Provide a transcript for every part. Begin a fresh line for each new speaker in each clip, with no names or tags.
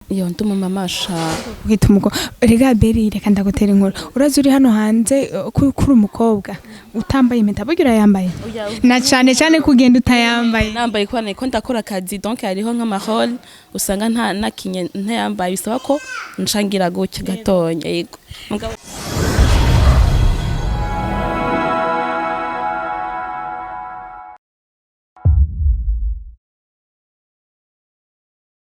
Iyo ndi umumama sha.
Kwita umukobwa rega Beri, reka ndagutera inkuru. Urazi uri hano hanze, kuri umukobwa utambaye impeta, burya urayambaye, na cane cane kugenda utayambaye.
Nambaye kubana ko ndakora akazi, donc hariho nk'amahall usanga nta nakinye ntayambaye, bisaba ko nshangira gutya gatonya, yego. Mugabo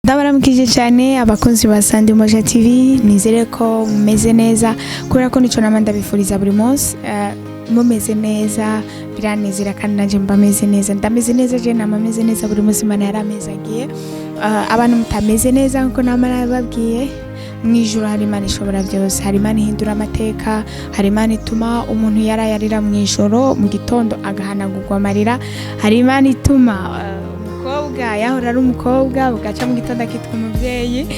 Ndabaramukije cyane abakunzi ba Sandi Moja TV, nizere ko mumeze neza kubera ko nico nama ndabifuriza buri munsi. Mumeze neza biranezera kandi nanjye mba meze neza, ndameze neza, je nama meze neza buri munsi. Imana yaramezagiye. Abantu mutameze neza, nkuko nama nababwiye, mu ijuru hari Imana ishobora byose, hari Imana ihindura amateka, hari Imana ituma umuntu yarayarira mu ijoro, mu gitondo agahanagurwa amarira, hari Imana ituma umukobwa yahora ari umukobwa bugaca mu gitondo akitwa umubyeyi.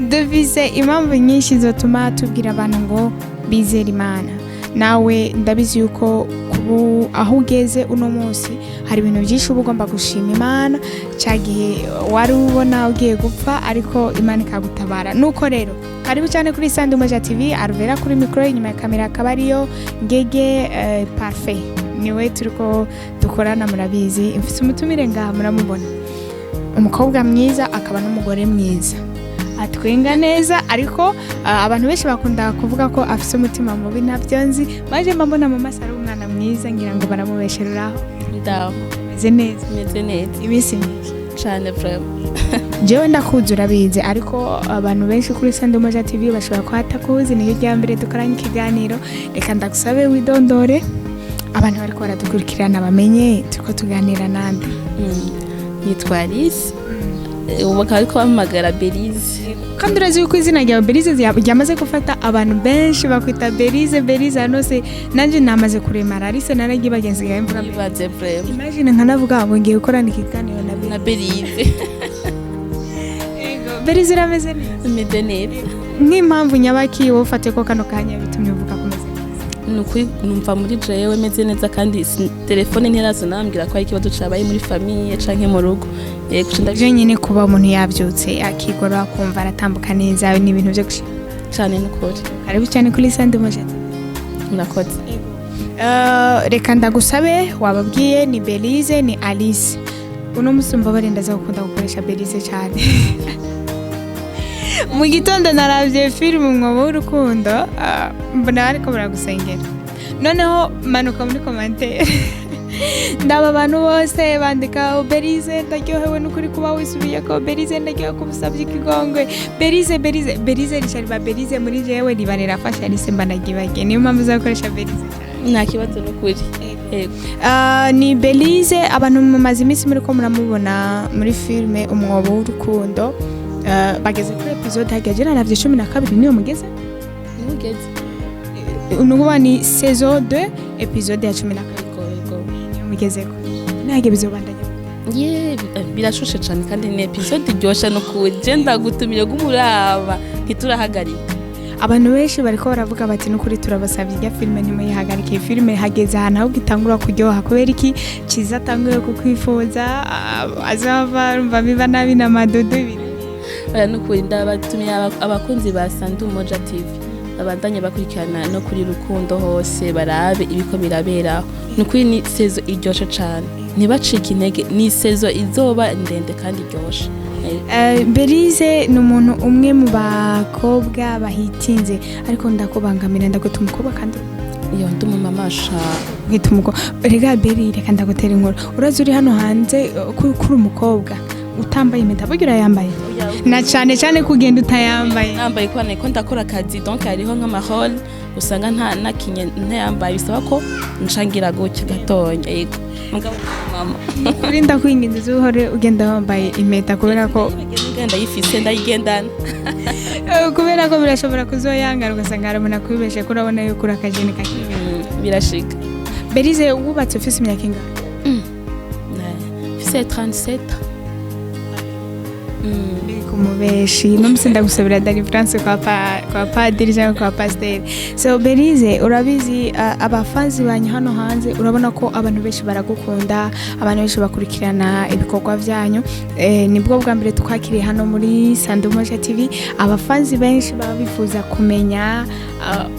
Dufise impamvu nyinshi zotuma tubwira abantu ngo bizere Imana. Nawe ndabizi yuko kubu aho ugeze uno munsi hari ibintu byinshi uba ugomba gushima Imana, cya gihe wari ubona ugiye gupfa ariko Imana ikagutabara. Nuko rero karibu cyane kuri Sandi Moja TV, Arvera kuri mikoro, inyuma ya kamera akaba ariyo Ngege Parfait, niwe turiko dukorana. Murabizi, mfise umutumire ngaha, muramubona, umukobwa mwiza akaba n'umugore mwiza, atwenga neza, ariko abantu benshi bakunda kuvuga ko afise umutima mubi. Ntabyo nzi, maje mba mbona mu maso ari umwana mwiza, ngira ngo baramubeshereraho.
Ndaho.
Meze neza?
Meze neza.
Iminsi myinshi.
Cane vraiment.
Jewe ndakuzi, urabizi, ariko abantu benshi kuri Sandi Moja TV bashobora kuba batakuzi, niyo rya mbere dukoranye ikiganiro. Reka ndagusabe widondore, abantu bariko baradukurikirana bamenye turiko tuganira nande.
Yitwa Alice. Ubu bakaba ariko bampamagara Belize.
Kandi urazi yuko izina ryawe Belize ryamaze gufata abantu benshi, bakwita Belize, Belize hano se nanjye namaze kuremara Alice naragiye nsigaye mvuga Belize.
Ibaze vraiment.
Imagine nkanavuga ngo ngiye gukorana ikiganiro na Belize.
Na Belize.
Belize, urameze neza?
Meze neza.
Nk'impamvu nyabaki wowe ufate ko kano kanya bitumye uvuga ko umeze neza?
Ni ukuri numva muri jewe meze neza, kandi telefone ntiraza nambwira ko hari ikibazo cabaye muri famille canke mu rugo, yego.
Byo nyine kuba umuntu yabyutse akigorora kumva aratambuka neza ni ibintu byo gushima.
Cane n'ukuri.
Karibu cyane kuri Sandi Moja.
Murakoze.
Reka ndagusabe, wababwiye ni Belize, ni Alice, uno musi mbabare ndaza gukunda gukoresha Belize cyane. Mu gitondo naravye filime Umwobo w'Urukundo, mbona bariko baragusengera, noneho manuka muri commentaire ndaba abantu bose bandika: "Belize, ndaryohewe n'ukuri kuba wisubiye ko, Belize, ndaryohewe kuba usabye ikigongwe, Belize, Belize, Belize." Rica riba Belize muri jewe, riba rirafasha Alice, mba nagibagiye, niyo mpamvu uzakoresha Belize cyane.
Nta kibazo n'ukuri, yego.
Ni Belize, abantu mumaze iminsi muri ko muramubona muri filime Umwobo w'Urukundo. Bageze kuri episode hageze naravye 12, niyo mugeze?
Ntugeze.
Ni ukuvuga ni saison 2 episode ya 12.
Yego.
Niyo mugezeko, ntabwo bizobandanya?
Ye, birashushe cane kandi ni episode iryoshe n'ukuri. Je ndagutumiye gumuraba, ntiturahagarika.
Abantu benshi bariko baravuga bati: "Nukuri turabasabye, irya filime ntimuyihagarike, iyi filime hageze ahantu ahubwo itangura kuryoha." Kubera iki? Ciza atanguye kukwifuza, azava rumva biba nabi na madudu ibintu.
Oya, n'ukuri ndabatumiye abakunzi ba Sandi Moja TV babandanye bakurikirana no kuri Rukundo hose, barabe ibiko biraberaho. N'ukuri ni saison iryoshe cane, ntibacike intege, ni saison izoba ndende kandi iryoshe.
Belize ni umuntu umwe mu bakobwa bahitinze, ariko ndakubangamira, ndaguta umukobwa kandi
Iyo ndi umumama sha.
Kwita umukobwa rega Beri, reka ndagutera inkuru. Urazi uri hano hanze, kuri umukobwa utambaye impeta, burya urayambaye, na cane cane kugenda utayambaye.
Nambaye kubana ko ndakora akazi, donc hariho nk'amahall usanga nta nakinye ntayambaye, bisaba ko nshangira gutya gatonya, yego. Mugabo mama
Kuri ndakwinginze uzohore ugenda wambaye impeta kubera ko
ngenda yifise, ndayigendana.
Kubera ko birashobora kuzoyangara ugasanga hari umuntu akwibeshe ko urabona yuko uri akajeni kakiri.
Birashika.
Belize, wubatse ufise imyaka ingana?
Mfise 37.
Ariko mubeshi no ndagusabira deliverance kwa padiri cyangwa kwa pasiteri. So Berize, urabizi, abafanzi banyu hano hanze, urabona ko abantu benshi baragukunda, abantu benshi bakurikirana ibikorwa byanyu. Nibwo bwa mbere twakiriye hano muri Sandumoja TV. Abafanzi benshi baba bifuza kumenya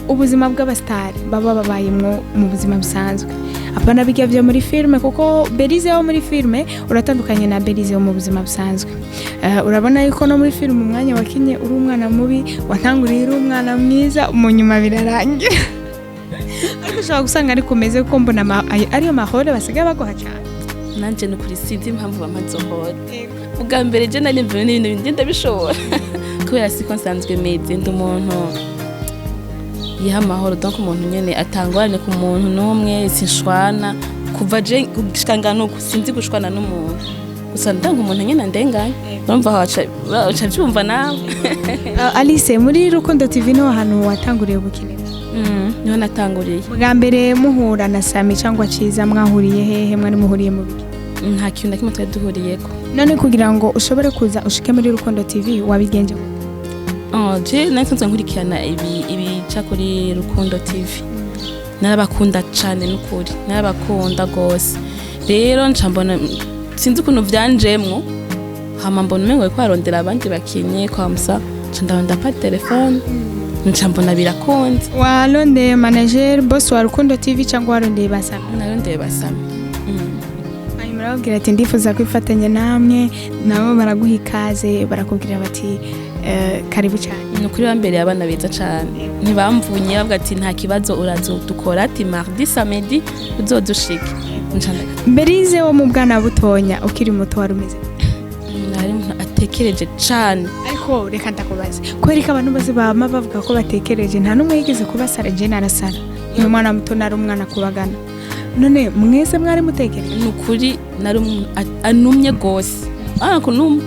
ubuzima bw'abasitari baba babayemwo mu buzima busanzwe, apana bijya byo muri filime, kuko Berize wo muri filime uratandukanye na Berize wo mu buzima busanzwe. Urabona yuko no muri filime umwanya wakinye uri umwana mubi, watanguriye uri umwana mwiza, mu nyuma birarangira. Ariko ushobora gusanga ariko umeze, kuko mbona ariyo mahore basigaye baguha cyane.
Nanje nukuri sinzi impamvu bampa izo rôle. Ubwa mbere je nari mvuye n'ibintu ngenda bishobora, kubera siko nsanzwe meze. Ndi umuntu yiha amahoro, donc umuntu nyene atangorane ku muntu n'umwe, sinshwana. Kuva je gushika ngano uku sinzi gushwana n'umuntu, gusa ndanga umuntu nyene andenganya. Urumva waca vyumva nawe.
Alice, muri Rukundo TV niho hantu watanguriye gukinira?
Niho natanguriye.
Bwa mbere muhura na Sami cyangwa Ciza, mwahuriye hehe? Mwari muhuriye mu biki?
Nta kintu na kimwe twari duhuriyeko.
None kugira ngo ushobore kuza ushike muri Rukundo TV wabigenje gute?
Oh, je nari nsanzwe nkurikirana ibica kuri Rukundo TV. Narabakunda cane, n'ukuri narabakunda gose. Rero nca mbona, sinzi ukuntu vyanjemwo, hama mbona umengo bariko barondera abandi bakinyi kwa musa, nca ndabona pa telefone, nca mbona birakunze.
Warondeye manager, boss wa Rukundo TV, cyangwa warondeye basami?
Narondeye basami.
Hanyuma urababwira ati ndifuza kwifatanya namwe, nabo baraguha ikaze, barakubwira bati karibu cyane.
Ni ukuri bambereye abana beza cane, ntibamvunye, bavuga ati nta kibazo, uraza dukora, ati mardi, samedi uzodushike. Nca
Berize wo mu bwana butonya, ukiri muto, wari umeze gute?
Nari umuntu atekereje cane.
Ariko reka ndakubaze, kubera ko abantu bose bama bavuga ko batekereje, nta n'umwe yigeze kubasara. Je narasara, ni umwana muto, nari umwana kubagana. None mwese mwari mutekereje?
Ni ukuri nari umuntu anumye gose, kunuma.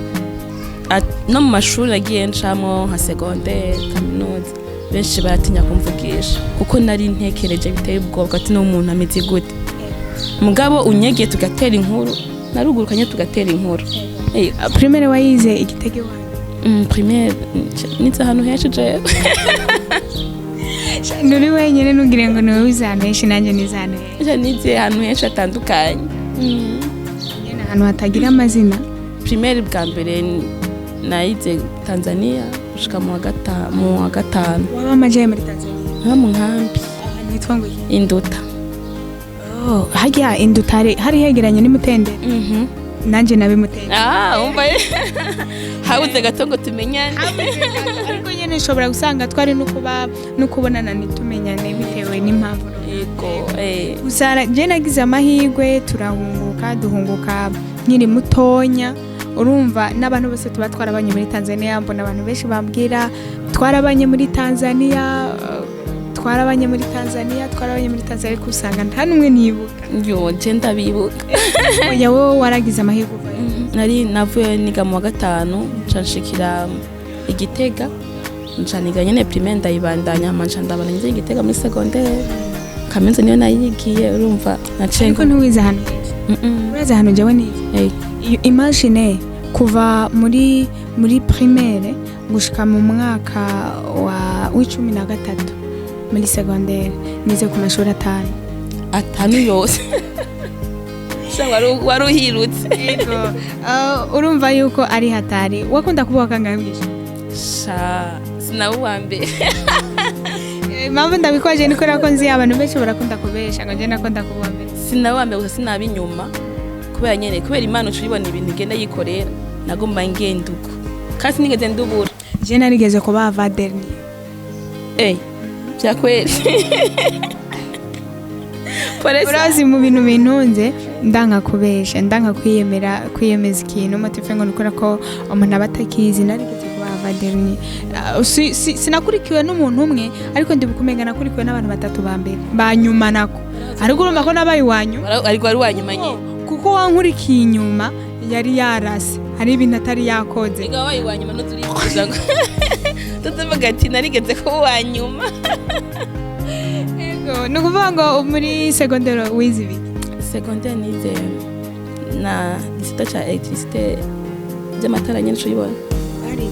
No mu mashuri nagiye ncamo, nka secondaire, kaminuza, benshi baratinya kumvugisha kuko nari ntekereje biteye ubwoba, ati n'umuntu ameze gute? Mugabo unyegeye tugatera inkuru, narugurukanye tugatera inkuru.
Primaire wayize igitege wanyu?
Primaire nize ahantu henshi jewe.
Nturi wenyine, ntugire ngo niwe wize ahantu henshi, nanjye nize ahantu henshi.
Je nize ahantu henshi hatandukanye.
Nyine ahantu hatagira amazina.
Primaire bwa mbere nayize Tanzania gushika mu wa gatanu.
Waba amajaye muri Tanzania?
Nka mu nkambi.
Ahantu hitwa ngo iki?
Induta.
Oh, harya Indutare hari hegeranye n'Imutendere?
Mhm.
Nanjye nabimutendere.
Ah, umva, habuze gato ngo tumenyane.
Ariko nyine ushobora gusanga twari no kuba no kubonana ntitumenyane bitewe n'impamvu runaka.
Yego.
Gusa njye nagize amahirwe turahunguka, duhunguka nkiri mutonya. Urumva n'abantu bose tuba twarabanye muri Tanzania, mbona abantu benshi bambwira twarabanye muri Tanzania, twarabanye muri Tanzania, twarabanye muri Tanzania, ariko usanga nta n'umwe nibuka.
Yo, je ndabibuka.
Oya, wowe waragize amahirwe uvayo.
Nari navuye niga mu wa gatanu, nca nshikira Igitega, nca niga nyene primaire ndayibandanya, hama nca ndabana ngize Igitega muri secondaire, kaminuza niyo nayigiye. Urumva naciye
Ariko ntiwize ahantu henshi? Urazi ahantu njyewe nize? Imagine kuva muri primaire gushika mu mwaka wa w'13 muri secondaire, nize ku mashuri atanu.
Atanu yose? Sha, wari uhirutse.
Yego. Urumva yuko ari hatari. Wakunda kuba kangahe mw'ishuri?
Sha, sinaba uwa mbere.
Impamvu ndabikwaje ni kubera ko nzi abantu benshi barakunda kubesha ngo njye nakunda kuba uwa mbere.
Sinaba uwa mbere, gusa sinaba inyuma, kubera nyene, kubera Imana uca uyibona ibintu igenda yikorera, nagomba ngenda uko kandi sinigeze ndubura.
Je narigeze kuba avant-dernier.
Vya kweli? Pole sana.
Urazi mu bintu bintunze, ndanka kubesha, ndanka kwiyemera, kwiyemeza ikintu motif ngo nukora ko umuntu aba atakizi. Narigeze kuba avant-dernier. Sinakurikiwe n'umuntu umwe, ariko ndibuka umenga nakurikiwe n'abantu batatu ba mbere ba nyuma nako, ariko urumva ko nabaye uwa nyuma.
Ariko wari uwa nyuma nyine.
Kuko wankurikiye inyuma yari yarase, hari ibintu atari yakoze.
Ega, wabaye uwa nyuma ntuzurifuza ngo tutuvuga ati narigeze kuba uwa nyuma.
Yego, ni ukuvuga ngo muri secondaire wize ibiki?
Secondaire nize na gisata ca électricité, by'amatara nyine, uyibona.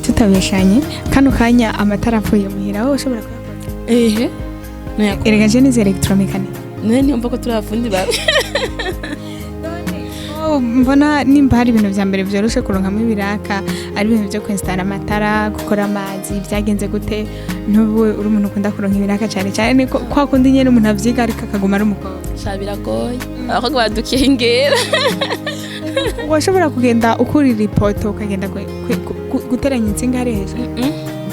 Tutabeshanye, kano kanya amatara apfuye muhira, wowe ushobora kuyakora?
Ehe.
Erega je nize électromécanique.
None ntiyumva ko turi abafundi bawe?
Oh, mbona nimba hari ibintu vya mbere vyoroshe kuronkamwo ibiraka ari ibintu vyo kwinstara amatara, gukora amazi, vyagenze gute? Ntubu uri umuntu ukunda kuronka ibiraka cane cane, niko kwa kundi nyene umuntu avyiga ariko akaguma ari umukobwa.
Sha, biragoye, abakobwa badukengera.
Washobora kugenda ukurira ipoto, ukagenda guteranya intsinga hariya hejuru?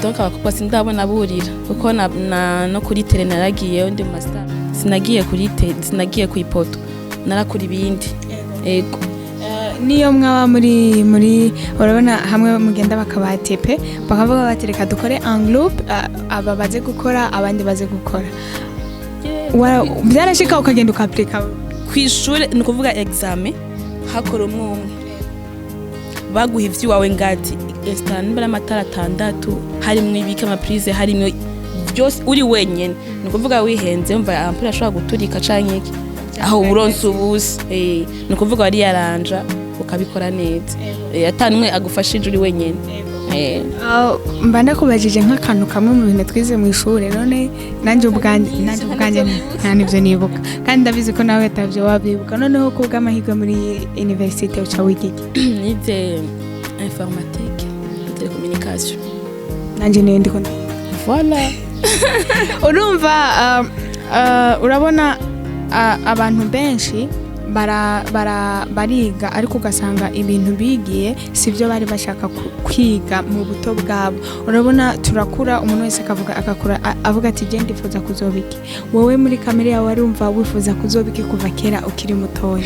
Donc abakobwa sindabona burira, kuko na no kuri terrain naragiyeyo ndi mu master, sinagiye kuri te, sinagiye ku ipoto, narakura ibindi, ego.
Niyo mwaba muri urabona hamwe mugenda bakabatepe, bakavuga bati: "Reka dukore en groupe, aba baze gukora, abandi baze gukora." Byarashika ukagenda ukaplika?
Kw'ishure, ni ukuvuga examen hakora umwe umwe, baguha ivy'iwawe ngati installa nimba ari amatara atandatu, harimwo ibika ama prises, harimwo byose, uri wenyene. Ni ukuvuga wihenze, umva ampoule ashobora guturika canke iki, aho uburonse ubusa. Ni ukuvuga wari yaranja ukabikora neza, atanumwe agufashije, uri wenyene.
Mba ndakubajije nk'akantu kamwe mu bintu twize mu ishuri, none nanjye ubwanjye nta nibyo nibuka, kandi ndabizi ko nawe atabyo wabyibuka. Noneho ku bw'amahirwe muri université uca wiga iki?
Nize informatique, télécommunication.
Nanjye niyo ndiko ndiga.
Voilà.
Urumva, urabona, abantu benshi bariga ariko ugasanga ibintu bigiye si byo bari bashaka kwiga mu buto bwabo. Urabona turakura, umuntu wese akavuga, agakura avuga ati: "Jye ndifuza kuzoba iki." Wowe muri kamere yawe warumva wifuza kuzoba iki kuva kera ukiri mutoya?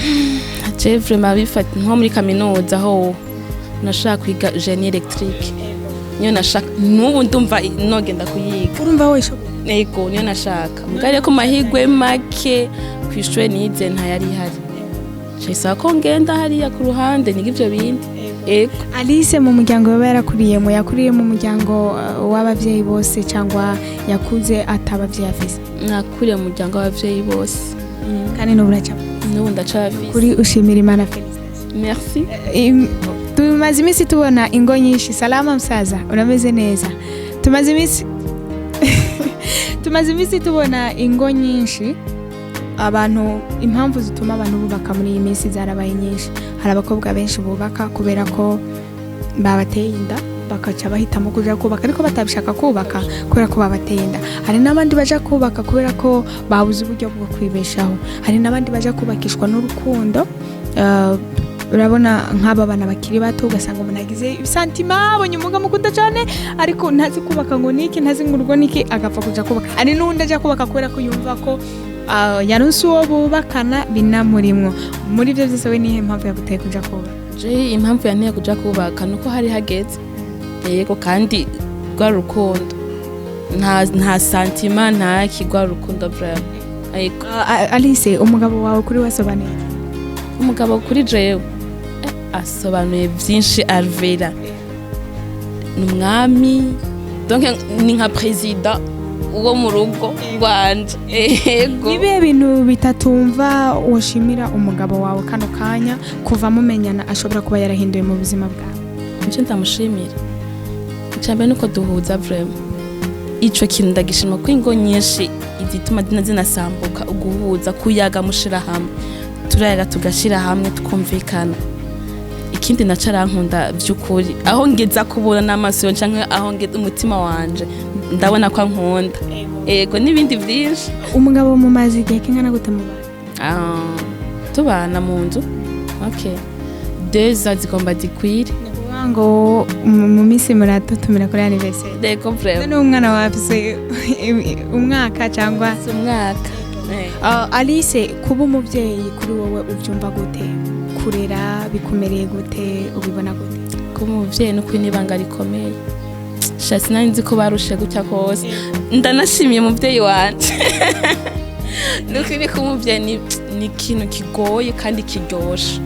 Je vraiment bifata nko muri kaminuza, aho nashaka kwiga génie électrique, niyo nashaka, n'ubu ndumva nogenda kuyiga.
Urumva wishoboye?
Ego, niyo nashaka. Mugari ko mahigwe make kw'ishure nize ntayari ihari, bisaba ko ngenda hariya ku ruhande niga ivyo bindi, ego.
Alice, mu muryango yaba yarakuriyemo, yakuriye mu muryango w'abavyeyi bose cyangwa yakuze atabavyeyi afise?
Nakuriye mu muryango w'abavyeyi bose.
Kandi n'ubu uraca?
N'ubu ndacabafise.
Kuri ushimira Imana, félicitations.
Merci.
Tumaze iminsi tubona ingo nyinshi. Salama musaza, urameze neza? Tumaze iminsi tubona ingo nyinshi. Abantu, impamvu zituma abantu bubaka muri iyi minsi zarabaye nyinshi. Hari abakobwa benshi bubaka kubera ko babateye inda, bakaca bahitamo kuja kubaka ariko batabishaka kubaka kubera ko babateye inda. Hari n'abandi baja kubaka kubera ko babuze uburyo bwo kwibeshaho. Hari n'abandi baja kubakishwa n'urukundo. Urabona nk'aba bana bakiri bato, ugasanga umuntu agize ibi sentiments, abonye umugabo amukunda cyane, ariko ntazi kubaka ngo niki, ntazi ngo urugo niki, agapfa kuja kubaka. Hari n'undi aja kubaka kubera ko yumva ko yaronse uwo bubakana binamurimwo. Muri ibyo byose, we nihe mpamvu yaguteye kuja kubaka?
Je impamvu yanteye kuja kubaka nuko hari hageze, yego, kandi rwa rukundo, nta sentiment, nta ki, rwa rukundo vraiment, yego.
Alice, umugabo wawe kuri we asobanuye iki?
Umugabo kuri jewe asobanuye byinshi. Alvera ni umwami, donc ni nka perezida wo mu rugo rwanje, yego.
Ibihe bintu bitatumva washimira umugabo wawe kano kanya kuva mumenyana ashobora kuba yarahinduye mu buzima bwawe?
Nicyo ndamushimira, icambere nuko duhuza vraiment. Ico kintu ndagishima, ko ingo nyinshi izituma zina zinasambuka uguhuza, kuyaga, mushira hamwe, turayaga tugashira hamwe tukumvikana. Ikindi naco, arankunda vy'ukuri. Aho ngeza kubona n'amaso yanje canke aho ngeza umutima wanje, ndabona ko ankunda, ego, n'ibindi vyinshi.
Umugabo mumaze igihe kingana gute mu bantu?
Ah, tubana mu nzu, okay, 2 ans zigomba zikwire.
Ni ukuvuga ngo mu minsi muratutumira kuri anniversaire?
Yego, vraiment.
None umwana wawe afise umwaka cyangwa?
Si umwaka.
Alice, kuba umubyeyi kuri wowe ubyumva gute? Kurera bikumereye gute? Ubibona gute?
Kuba umuvyeyi n'ukuri n'ibanga rikomeye. Sha, sinari nzi ko barushe gutya kose. Ndanashimiye umuvyeyi wanje. Nukuri kuba umuvyeyi ni ikintu kigoye kandi kiryoshe.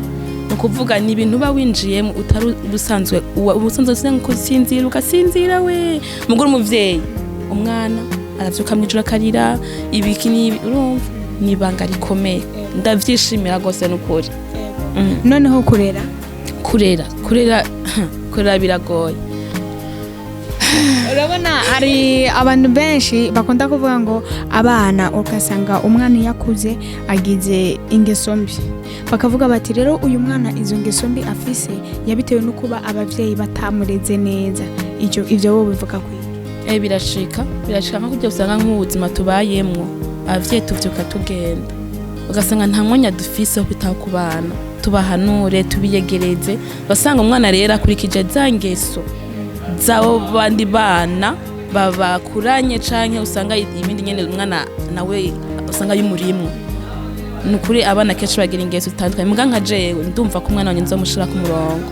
Ni ukuvuga ni ibintu uba winjiyemo utari ubusanzwe, ubusanzwe usenga usinzira, ugasinzira we mugore. Umuvyeyi, umwana aravyuka mw'ijoro akarira, ibiki n'ibi, urumva ni ibanga rikomeye. Ndavyishimira rwose n'ukuri.
Noneho kurera?
Kurera biragoye.
Urabona hari abantu benshi bakunda kuvuga ngo abana, ugasanga umwana iyo akuze agize ingeso mbi, bakavuga bati rero uyu mwana izo ngeso mbi afise yabitewe no kuba abavyeyi batamureze neza. Ivyo bo bivuga kwiga?
Birashika nko kurya usanga nk'ubuzima tubayemwo, abavyeyi tuvyuka tugenda, ugasanga nta mwanya dufise wo kwitaho ku bana, tubahanure, tubiyegereze. Ugasanga umwana rero akurikije za ngeso z'abo bandi bana babakuranye, canke usanga ibindi nyene umwana nawe usanga yumurimwo. Ni ukuri abana kenshi bagira ingeso zitandukanye, muga nka jewe ndumva ko umwana wanje nzomushira ku murongo.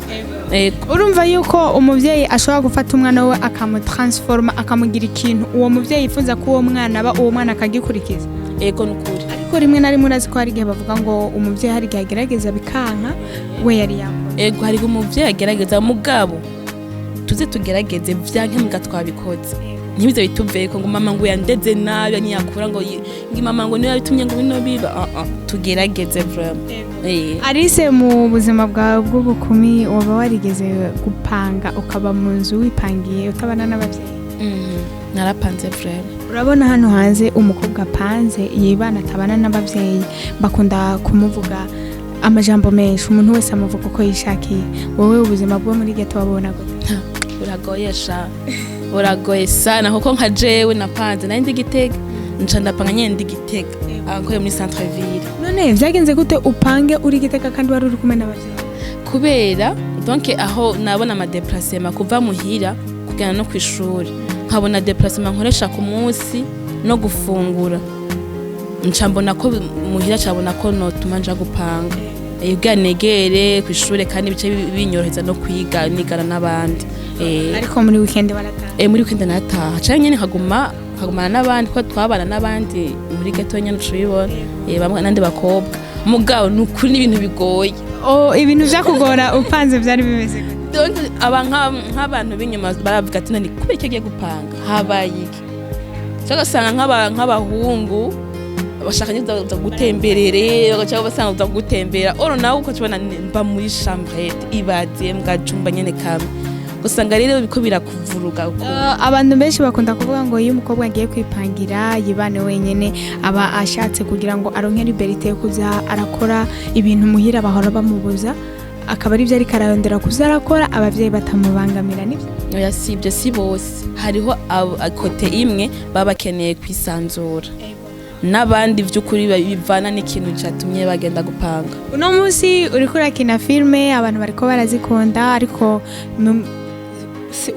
Ego.
Urumva yuko umuvyeyi ashobora gufata umwana we akamutransforma, akamugira ikintu uwo muvyeyi yifuza ko uwo mwana aba, uwo mwana akagikurikiza?
Ego, ni ukuri.
Ariko rimwe na rimwe urazi ko hari igihe bavuga ngo umuvyeyi hari igihe agerageza bikanka, we yari yakora.
Ego, hari umuvyeyi agerageza, mugabo tuze tugerageze vyanke muga twabikoze, ntibize bituveko ngo mama ngo yandeze nabi, ntiyakura ngo ngo mama ngo niyo yabitumye ngo bino biba. Ah ah, tugerageze vraiment.
Alice, mu buzima bwawe bw'ubukumi waba warigeze gupanga, ukaba mu nzu wipangiye utabana n'ababyeyi?
Narapanze vraiment.
Urabona hano hanze umukobwa apanze yibana atabana n'ababyeyi bakunda kumuvuga amajambo menshi, umuntu wese amuvuga uko yishakiye. Wowe ubuzima bwo muri ghetto wabona gute?
Buragoye sha, buragoye sana, kuko nka jewe napanze nari ndi Gitega, nca ndapanga nyene ndi Gitega, aho muri centre ville.
None vyagenze gute upange uri Gitega kandi wari uri kumwe n'ababyeyi?
Kubera donc aho nabona ama déplacement kuva muhira kugana no kwishuri, nkabona déplacement nkoresha ku munsi no gufungura, nca mbona ko muhira cabona ko notuma nja gupanga kugira negere kw'ishure, kandi bice binyoroheza no kwiga nigana n'abandi.
Ariko muri weekend barataha?
Muri weekend nataha, canke nyene nkagumana n'abandi, ko twabana n'abandi muri ghetto nyene, ucubibona, bamwe n'andi bakobwa. Mugabo ni ukuri n'ibintu bigoye.
Oh, ibintu vyakugora upanze vyari bimeze gute?
Donc aba nk'abantu b'inyuma baravuga ati none kubera iki agiye gupanga, habaye iki? Cyangwa ugasanga nk'abahungu bashaka nyine kuza gutemberere, bagaca basanga kuza gutembera oro, nawe ukacibona mba muri chambrette ibaziye mbwacumba nyene kamwe, usanga rero biko birakuvuruga uko.
Abantu benshi bakunda kuvuga ngo iyo umukobwa agiye kwipangira yibane wenyene, aba ashatse kugira ngo aronke liberté yo kuza arakora ibintu muhira bahora bamubuza, akaba ari byo ariko ararondera kuza arakora abavyeyi batamubangamira. Nibyo?
Oya, si ibyo, si bose. Hariho côté imwe baba bakeneye kwisanzura, n'abandi by'ukuri bivana n'ikintu cyatumye bagenda gupanga.
Uno munsi uriko urakina filme, abantu bariko barazikunda, ariko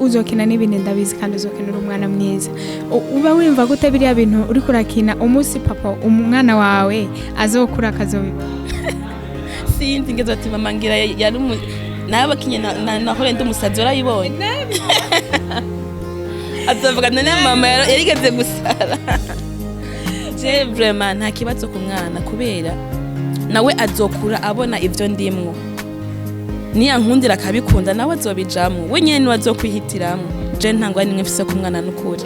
uzokina n'ibintu ndabizi, kandi uzokina uri umwana mwiza. Uba wumva gute biriya bintu uriko urakina, umunsi papa umwana wawe azokura akazobibona?
Sinzi ngeze ati mama ngira yari nawe bakinye nahore ndi umusazi, warayibonye, azavuga none mama yarigeze gusara. Je vraiment nta kibazo ku mwana, kubera nawe azokura abona ivyo ndimwo, niyankundira akabikunda nawe azobijamwo, we nyene niwe azokwihitiramwo. Je nta ngwani nimwe mfise ku mwana n'ukuri.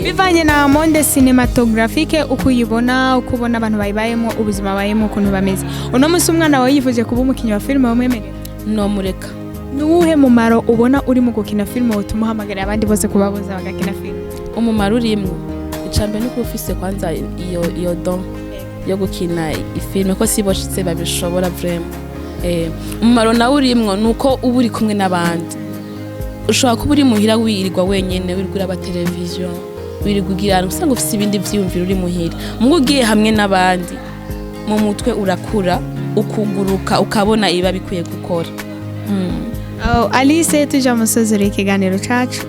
Bivanye na monde cinématographique uko uyibona, uko ubona abantu bayibayemo, ubuzima babayemo ukuntu bameze, uno munsi umwana wawe yifuje kuba umukinnyi wa filime wamwemerera?
Nomureka.
Ni uwuhe mumaro ubona uri mu gukina filime wotuma uhamagarira abandi bose kubabuza bagakina filime?
Umumaro urimwo, icambere ni kuba ufise kwanza iyo don yo gukina ifilme, ko si bose babishobora vraiment. Umumaro nawe urimwo ni uko uba uri kumwe n'abandi. Ushobora kuba uri muhira wirirwa wenyene, wirirwa uraba televiziyo, wirirwa ugira usanga ufise ibindi vyiyumviro uri muhira. Mugo ugiye hamwe n'abandi, mu mutwe urakura, ukuguruka, ukabona ibiba bikwiye gukora.
Oh, Alice, tuja musozero ikiganiro cacu.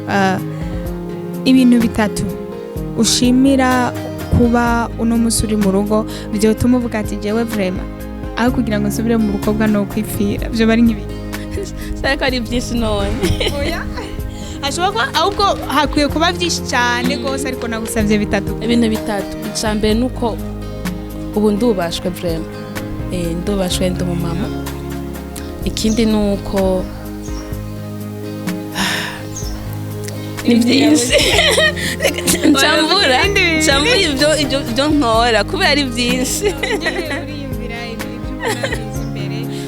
Ibintu bitatu ushimira kuba uno munsi uri mu rugo vyotuma uvuga ati jewe vraiment aho kugira ngo nsubire mu bukobwa no kwipfira, vyo bari nk'ibiki?
Sare ko ari byinshi none.
Oya, hashobora kuba ahubwo hakwiye kuba vyinshi cyane rwose, ariko nagusavye bitatu.
Ibintu bitatu: icya mbere ni uko ubu ndubashwe vraiment, ndubashwe, ndi umumama. Ikindi ni uko ni byinshi, ncambura ibyo ntora kubera ari byinshi.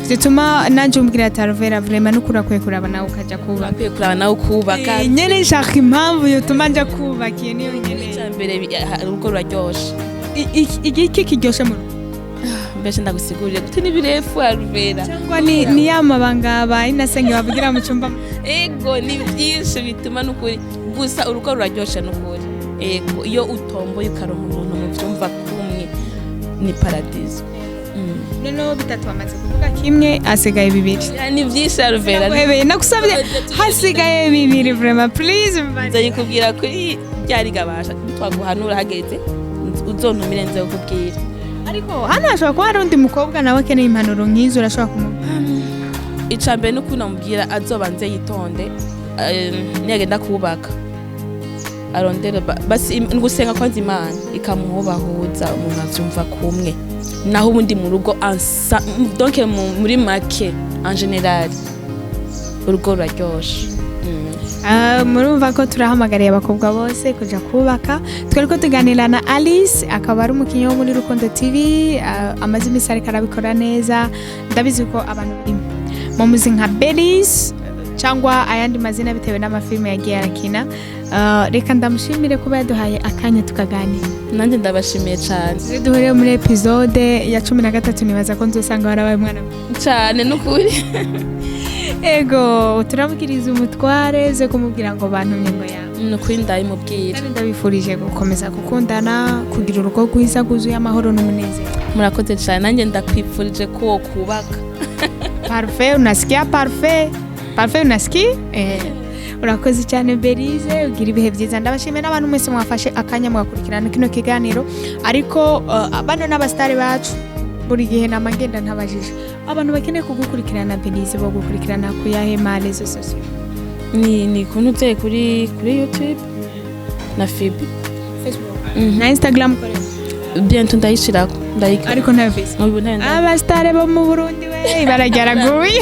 Zituma nanje umbwira ati: "Alvera, vraiment nukuri akwiye kuraba nawe ukaja kubaka."
Urakwiye kuraba nawe ukubaka.
Nyene nshaka impamvu yotuma nja kubaka, iyo niyo nyene.
Icambere, urugo ruraryoshe.
Igiki kiryoshe mu rugo?
Mbese ndagusigurire gute? N'ibirefu, Alvera.
Cyangwa ni ya mabanga ba inasenge bavugira mu cyumba?
Ego, ni byinshi bituma n'ukuri, gusa urugo ruraryoshe n'ukuri. Ego, iyo utomboye ukaronka umuntu muvyumva kumwe, ni paradizo.
Noneho bitatu bamaze kuvuga kimwe, hasigaye bibiri.
Ya, ni byinshi, Alvera.
Naguhebeye, nagusabye, hasigaye bibiri, vraiment, please mvane.
Nzayikubwira kuri ryari gabasha twaguhanura hageze, uzontumire nze kukubwira.
Ariko hano hashobora kuba hari undi mukobwa nawe akeneye impanuro nk'izo, urashobora kumubwira?
Icambere ni uko namubwira azobanze yitonde, niyagenda kubaka arondere basi gusenga kwanza Imana ikamuhubahuza umuntu avyumva kumwe, naho ubundi mu rugo ansa donc muri make, en général, urugo ruraryoshe.
Ah, murumva ko turahamagariye abakobwa bose kuja kubaka. Twari ko tuganira na Alice, akaba ari umukinnyi wo muri Rukundo TV. Amaze iminsi ariko arabikora neza. Ndabizi ko abantu mumuzi nka Belis cyangwa ayandi mazina bitewe n'amafilime yagiye arakina. Reka ndamushimire kuba yaduhaye akanya tukaganira.
Nanjye ndabashimiye cane.
Tuze duhurire muri épisode ya 13, nibaza ko nzosanga warabaye umwana mwiza.
Cane n'ukuri.
Ego, turamubwiriza umutware ze kumubwira ngo bantumye ngo yawe.
N'ukuri ndabimubwira.
Kandi ndabifurije gukomeza gukundana, kugira urugo rwiza rwuzuye amahoro n'umunezero.
Murakoze cane, nanjye ndakwifurije ko wokubaka.
Parfait, unasikia? Parfait, parfait, unasikia? Urakoze cyane Berize, ugira ibihe byiza. Ndabashimiye n'abantu mwese mwafashe akanya mugakurikirana kino kiganiro. Ariko bano n'abasitari bacu, buri gihe nama ngenda ntabajije abantu bakeneye kugukurikirana, Berize, bo gukurikirana ku yahe ma réseaux sociaux?
Ni kuntu ugiye kuri YouTube na FB.
Facebook na Instagram ukoresha?
Bientôt ndayishirako, ndayikora.
Ariko ntayo Facebook?
Ubu ntayo
Abasitari bo mu Burundi we barageraguye,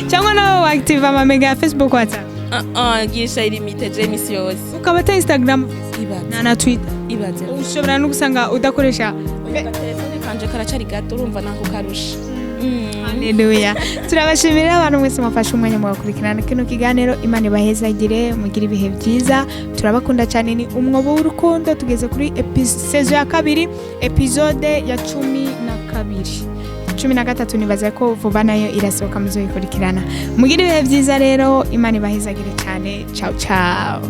cyangwa nawe wakitiva amamega ya Facebook, WhatsApp?
Ah, ah, gisha ilimite je imisi yose.
Ukaba ata Instagram?
Ibaze.
Na Twitter?
Ibaze.
Ushobora no gusanga udakoresha.
Agatelefone kanje karacari gato, urumva nako karusha.
Haleluya, turabashimira abantu mwese mwafashe umwanya mugakurikirana kino kiganiro. Imana ibahezagire, mugire ibihe byiza, turabakunda cyane. Ni Umwobo w'Urukundo, tugeze kuri saison ya kabiri, épisode ya 12, 13, nibaza ko vuba nayo irasohoka, muzoyikurikirana. Mugire ibihe byiza rero, Imana ibahezagire cyane. Ciao ciao.